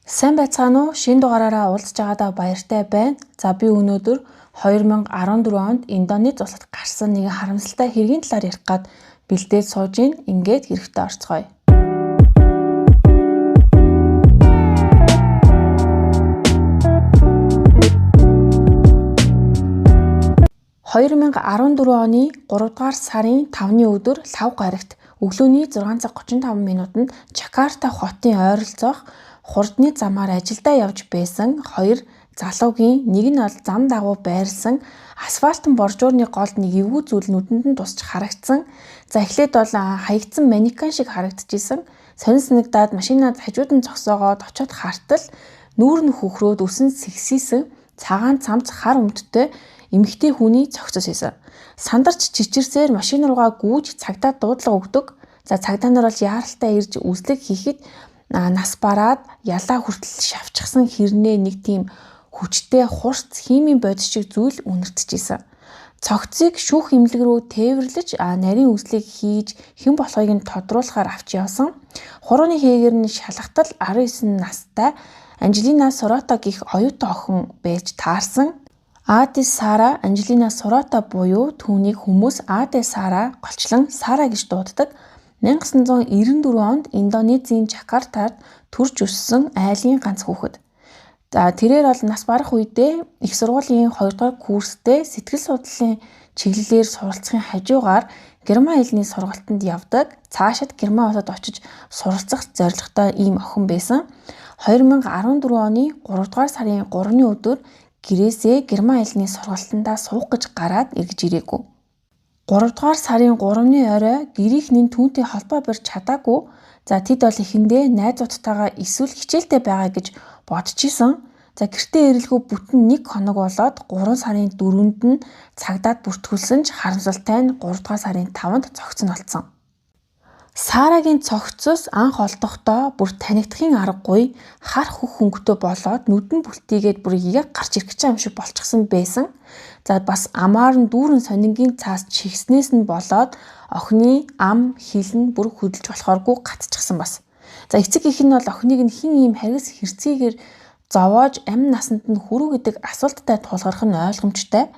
Сайн байцгаана уу? Шинэ дугаараараа уулзж байгаадаа баяртай байна. За би өнөөдөр 2014 онд Индонез улсад гарсан нэгэн харамсалтай хэргийн талаар ярих гад бэлдээд сууж гин. Ингээд хэрэгтэй орцгоё. 2014 оны 3 дугаар сарын 5-ны өдөр лав гарагт өглөөний 6:35 минутанд Жакарта хотын ойролцоох хурдны замаар ажилдаа явж байсан хоёр залуугийн нэг нь бол зам дагуу байрлсан асфальтын боржуурны голд нэг эвгүй зүйл нүдэнд нь тусч харагдсан. За эхлээд бол хаягдсан манекен шиг харагдчихсэн. Сонин санагдаад машинаа хажууд нь зогсоогоод очиод хартал нүүр нь хөхрөөд өсөн сэгсийсэн цагаан цамц хар өмдтэй эмэгтэй хүний цогцос байсан. Сандарч чичирсээр машин руугаа гүйж цагдаа дуудлага өгдөг. За цагдаа нар бол яаралтай ирж үзлэг хийхэд нас бараад ялаа хүртэл шавчсан хэрнээ нэг тийм хүчтэй хурц химийн бодис шиг зүйл үнэртчихсэн. Цогцыг шүүх эмнэлэг рүү тээвэрлэж нарийн үзлийг хийж хэн болохыг нь тодруулахаар авч явсан. Хурууны хээгэр нь шалгатал 19 настай Анжелина Сорота гэх оюутан охин байж таарсан. Ади Сара Анжелина Сорота буюу түүнийг хүмүүс Ади Сара голчлон Сара гэж дууддаг. 1994 онд Индонезийн Жакартад төрж өссөн айлын ганц хүүхэд. За тэрээр бол нас барах үедээ их сургуулийн 2 дугаар курстэй сэтгэл судлалын чиглэлээр суралцахын хажуугаар герман хэлний сургалтанд явдаг. Цаашид Герман улсад очиж суралцах зорилготой ийм охин байсан. 2014 оны 3 дугаар сарын 3-ны өдөр гэрээсээ герман хэлний сургалтандаа суух гэж гараад эргэж ирээгүй. 3 дугаар сарын 3-ны орой гэрийнхний түүнтэй холбоо барьж чадаагүй. За тэд бол эхэндээ найзуудтайгаа эсвэл хичээлдээ байгаа гэж бодож исэн. За гэртээ ирэлгүй бүтэн 1 хоног болоод 3 сарын 4-нд нь цагдаад бүртгүүлсэн ч харамсалтай нь 3 дугаар сарын 5-нд цогц нь олдсон. Сарагийн цогцос анх олдохдоо бүр танигдахын аргагүй хар хөх хөнгөтэй болоод нүдэн бүлтийгээд бүр яг гарч ирэх гэж юм шиг болчихсон байсан. За бас амаар нь дүүрэн сонингийн цаас чигснээс нь болоод охины ам хил нь бүр хөдөлж болохооргүй гацчихсан бас. За эцэг эх нь бол охиныг нь хэн ийм харгас хэрцгийгээр зовоож амь насанд нь хүрүү гэдэг асуулттай тулгарх нь ойлгомжтой.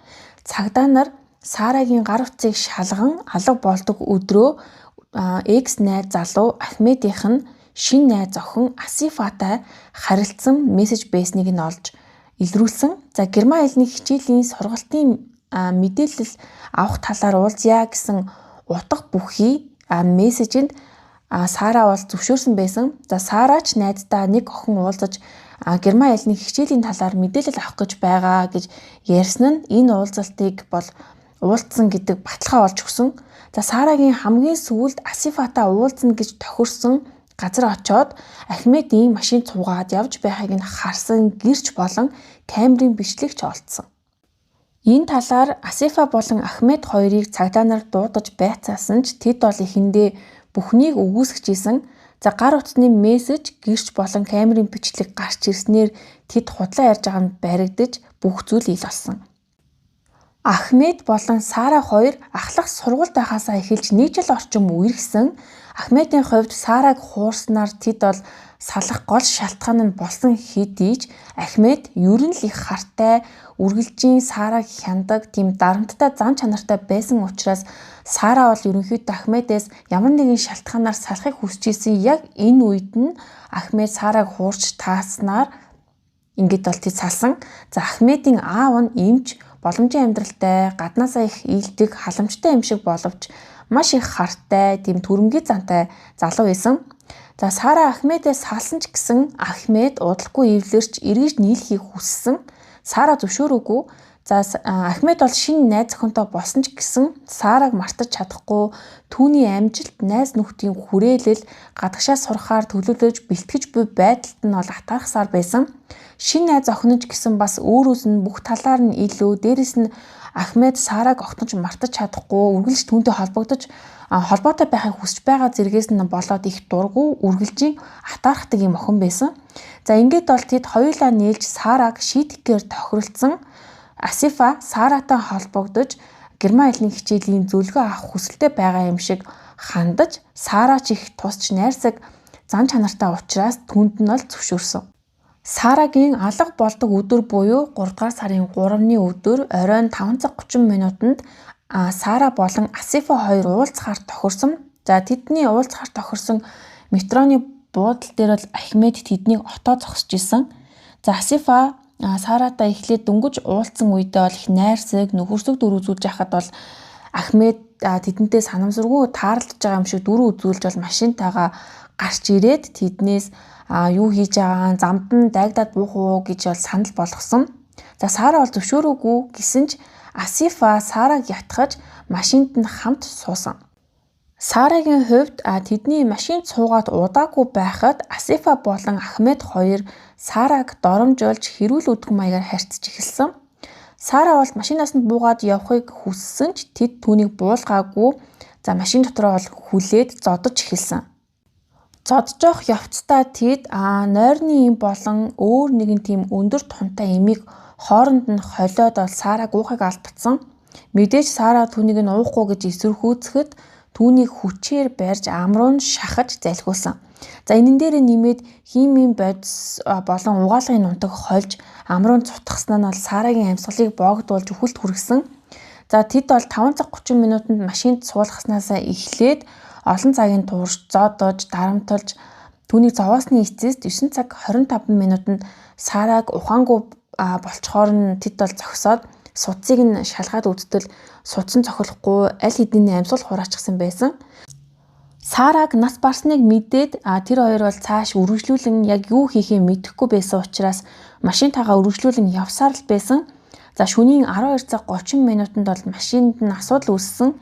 Цагдаа нар Сарагийн гар утсыг шалган алга болдог өдрөө экс найз залуу Ахмедийнх нь шинэ найз охин Асифатай харилцан мессеж байсныг нь олж илрүүлсэн. За герман хэлний хичээлийн сургалтын мэдээлэл авах талаар уулзъя гэсэн утга бүхий мессежинд Сара бол зөвшөөрсөн байсан. За Сара ч найздаа нэг охин уулзаж герман хэлний хичээлийн талаар мэдээлэл авах гэж байгаа гэж ярьсан нь энэ уулзалтыг бол уулзсан гэдэг баталгаа олж өгсөн. За Сарагийн хамгийн сүүлд Асифатай уулзна гэж тохирсон газар очоод Ахмедийн машин цугаад явж байхыг нь харсан гэрч болон камерын бичлэгч олдсон. Энэ талаар Асифа болон Ахмед хоёрыг цагдаа нар дуудаж байцаасан ч тэд бол эхэндээ бүхнийг үгүйсгэж исэн. За гар утасны мессеж гэрч болон камерын бичлэг гарч ирснээр тэд худлаа ярьж байгаа нь баригдаж бүх зүйл ил болсон. Ахмед болон Сара хоёр ахлах сургуульд байхаасаа эхэлж нэг жил орчим үерхсэн. Ахмедийн хувьд Сараг хуурснаар тэд бол салах гол шалтгаан нь болсон хэдий ч Ахмед ер нь л их хартай, үргэлжийн Сараг хяндаг тийм дарамттай зан чанартай байсан учраас Сара бол ерөнхийдөө Ахмедээс ямар нэгэн шалтгаанаар салахыг хүсэж исэн. Яг энэ үед нь Ахмед Сараг хуурч тааснаар ингээд бол тэд салсан. За Ахмедийн аав нь эмч, боломжийн амьдралтай, гаднаасаа их ийдэг, халамжтай юм шиг боловч маш их хартай, тийм төрөнгийн зантай залуу байсан. За Сара Ахмедээс салсан ч гэсэн Ахмед удалгүй эвлэрч эргэж нийлхийг хүссэн. Сара зөвшөөрөөгүй. За Ахмед бол шинэ найз охинтой болсон ч гэсэн Сараг мартаж чадахгүй, түүний амжилт, найз нөхдийн хүрээлэл, гадагшаа сурахаар төлөөлөж бэлтгэж буй байдалд нь бол атаархсаар байсан. Шинэ найз охин ч гэсэн бас өөрөөс нь бүх талаар нь илүү, дээрэс нь Ахмед Сараг огтонч мартаж чадахгүй, үргэлж түүнтэй холбогдож холбоотой байхыг хүсэж байгаа зэргээс нь болоод их дургүй, үргэлжийн атаархдаг юм охин байсан. За ингээд бол тэд хоёулаа нийлж Сараг шийтгэхээр тохиролцсон. Асифа Саратай холбогдож герман хэлний хичээлийн зөвлөгөө авах хүсэлтэй байгаа юм шиг хандаж, Сара ч их тусч найрсаг зан чанартай учраас түүнд нь бол зөвшөөрсөн. Сарагийн алга болдог өдөр буюу 3 дугаар сарын 3-ны өдөр оройн 5 цаг 30 минутанд Сара болон Асифа хоёр уулзахаар тохирсон. За тэдний уулзахаар тохирсон метроны буудал дээр бол Ахмед тэднийг отоо зогсож исэн. За Асифа Саратай эхлээд дөнгөж уулзсан үедээ бол их найрсаг, нөхөрсөг дүр үзүүлж байхад бол Ахмед тэдэнтэй санамсаргүй таарлаж байгаа юм шиг дүр үзүүлж бол машинтайгаа гарч ирээд тэднээс юу хийж байгаа, замд нь дайгдаад буух уу гэж бол санал болгосон. За Сара бол зөвшөөрөөгүй гэсэн ч Асифа Сараг ятгах машинд нь хамт суусан. Сарагийн хувьд тэдний машинд суугаад удаагүй байхад Асифа болон Ахмед хоёр Сараг доромжолж хэрүүл өдгөн маягаар харьцаж эхэлсэн. Сара бол машинаас нь буугаад явахыг хүссэн ч тэд түүнийг буулгаагүй. За машин дотроо бол хүлээд зодож эхэлсэн. Зодож явцдаа тэд нойрны эм болон өөр нэгэн тийм өндөр тунтай эмийг хооронд нь холиод бол Сараг уухыг алдсан. Мэдээж Сара түүнийг нь уухгүй гэж эсэргүүцэхэд түүнийг хүчээр барьж ам руу нь шахаж залхиулсан. За энэн дээр нэмээд химийн бодис болон угаалгын нунтаг хольж ам руу цутгасан нь бол Сарагийн амьсгалыг боогдуулж үхэлд хүргэсэн. За тэд бол 5 цаг 30 минутанд машинд суулгаснаасаа эхлээд олон цагийн турш зодож, дарамталж түүнийг зовоосны эцэст 9 цаг 25 минутанд Сараг ухаангүй болцохоор нь тэд бол зогсоод судсыг нь шалгаад үзтэл судсан цохилохгүй аль хэдийн амьсгал хураачихсан байсан. Сараг нас барсныг мэдээд тэр хоёр бол цааш үргэлжлүүлэн яг юу хийхээ мэдэхгүй байсан учраас машинтайгаа үргэлжлүүлэн явсаар л байсан. За шөнийн 12 цаг 30 минутанд бол машинд нь асуудал үүссэн.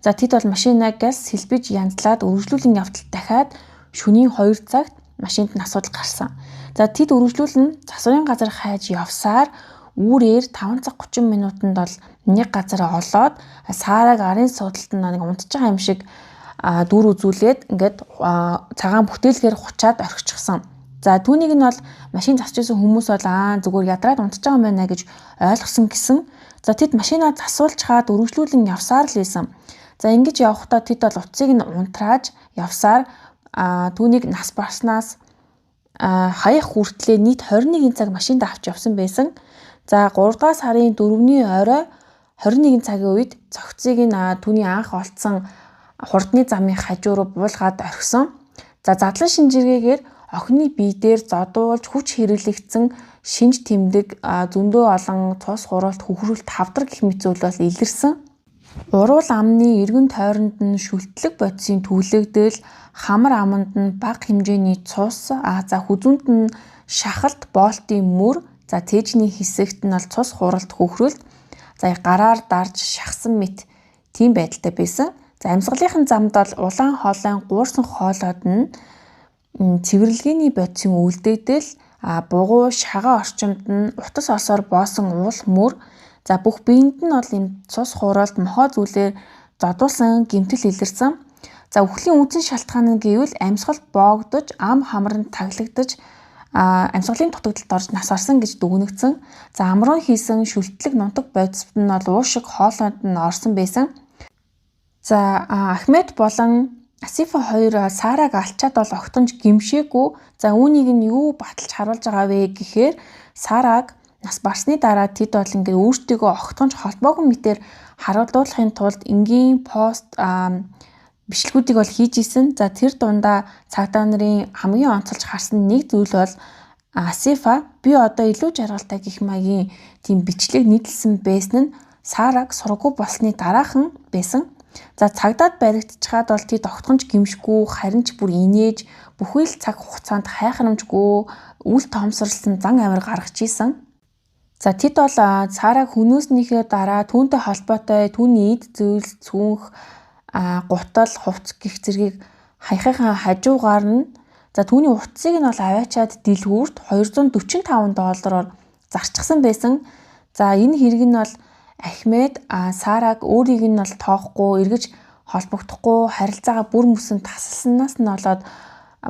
За тэд бол машинаа газ сэлбэж янзлаад үргэлжлүүлэн явтал дахиад шөнийн 2 цагт машинд нь асуудал гарсан. За тэд үргэлжлүүлэн засварын газар хайж явсаар үүрээр 5 цаг 30 минутанд бол нэг газар олоод Сараг арын суудалд нэг унтж байгаа юм шиг дүр үзүүлээд ингээд цагаан бүтээлгээр хучаад орхичихсан. За түүнийг нь бол машин засч байсан хүмүүс бол зүгээр ядраад унтж байгаа юм байна гэж ойлгосон гэсэн. За тэд машинаа засуулчихаад үргэлжлүүлэн явсаар л байсан. За ингэж явахдаа тэд бол утсыг нь унтрааж явсаар түүнийг нас барснаас хаях хүртлээ нийт 21 цаг машинд авч явсан байсан. За 3 дугаар сарын 4-ний орой 21 цагийн үед цогцыг нь түүний анх олдсон хурдны замын хажуу руу буулгаад орхисон. За задлан шинжиргээгээр охины бие дээр зодуулж хүч хэрэглэгдсэн шинж тэмдэг зөндөө олон цус хураалт, хөхрөлт, хавдар гэх мэт зүйл бол илэрсэн. Уруул амны эргэн тойронд нь шүлтлэг бодисын түлэгдэл, хамар аманд нь бага хэмжээний цус, за хүзүүнд нь шахалт, боолтын мөр, за цээжний хэсэгт нь бол цус хуралт, хөхрөлт, за гараар дарж шахсан мэт тийм байдалтай байсан. За амьсгалынхан замд бол улаан хоолойн гуурсан хоолойд нь цэвэрлэгээний бодисын үлдэгдэл, бугуй шагаа орчимд нь утас осоор боосон уул мөр, за бүх биед нь бол ийм цус хураалт, мохоо зүйлээр зодуулсан гэмтэл илэрсэн. За үхлийн үндсэн шалтгаан нь гэвэл амьсгал боогдож, ам хамранд таглагдаж, амьсгалын дутагдалд орж нас барсан гэж дүгнэгдсэн. За ам руу хийсэн шүлтлэг нунтаг бодисд нь бол уушиг хоолойд нь орсон байсан. За Ахмед болон Асифа хоёр Сараг алчаад бол огтхонч гэмшээгүй. За үүнийг нь юу баталж харуулж байгаа вэ гэхээр Сараг нас барсны дараа тэд бол ингээд өөртөөгөө огтхонч холбоогүй мэтээр харуулдуулахын тулд энгийн пост бичлэгүүдийг бол хийж исэн. За тэр дундаа цагдаа нарын хамгийн онцолж харсан нэг зүйл бол Асифа би одоо илүү жаргалтай гэх маягийн тийм бичлэг нийтлсэн байсан нь Сараг сургуу болсны дараахан байсан. За цагдаад баригдчихад бол тэд огтхонч гэмшгүй, харин ч бүр инээж бүхий л цаг хугацаанд хайхрамжгүй үл тоомсорлсон зан авир гаргаж исэн. За тэд бол Сараг хөнөөснийхөө дараа түүнтэй холбоотой түүний эд зүйл, цүнх, гутал, хувцас гэх зэргийг хаяхынхаа хажуугаар нь за түүний утсыг нь бол аваачаад дэлгүүрт $245 зарчихсан байсан. За энэ хэрэг нь бол Ахмед Сараг өөрийг нь бол тоохгүй, эргэж холбогдохгүй, харилцаагаа бүр мөсөн тасалснаас нь болоод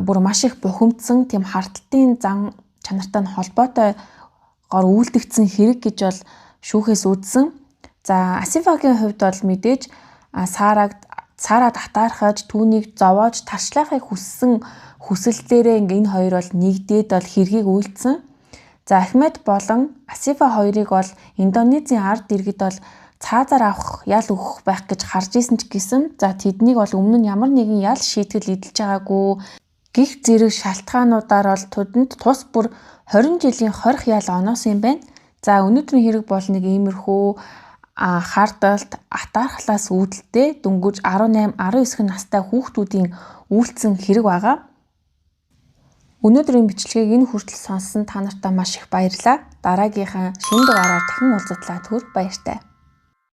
бүр маш их бухимдсан тийм харталтын зан чанартай нь холбоотой гор үйлдэгдсэн хэрэг гэж бол шүүхээс үүдсэн. За Асифагийн хувьд бол мэдээж Сараг Сара татаархаж түүнийг зовоож тарчлаахыг хүссэн хүсэл дээрээ ингээ энэ хоёр бол нэгдээд бол хэргийг үйлдсэн. За, Ахмед болон Асифа хоёрыг бол Индонезийн ард иргэд бол цаазаар авах ял өгөх байх гэж харж исэн ч гэсэн, за, тэднийг бол өмнө нь ямар нэгэн ял шийтгэл эдэлж байгаагүй гэх зэрэг шалтгаануудаар бол тэдэнд тус бүр 20 жилийн хорих ял оноосон юм байна. За, өнөөдрийн хэрэг бол нэг иймэрхүү хардалт, атаархлаас үүдэлтэй дөнгөж 18, 19 настай хүүхдүүдийн үйлдсэн хэрэг байгаа. Өнөөдрийн бичлэгийг энэ хүртэл сонссон та нартаа маш их баярлалаа. Дараагийнхаа шинэ дугаараар дахин уулзтлаа, түр баяртай.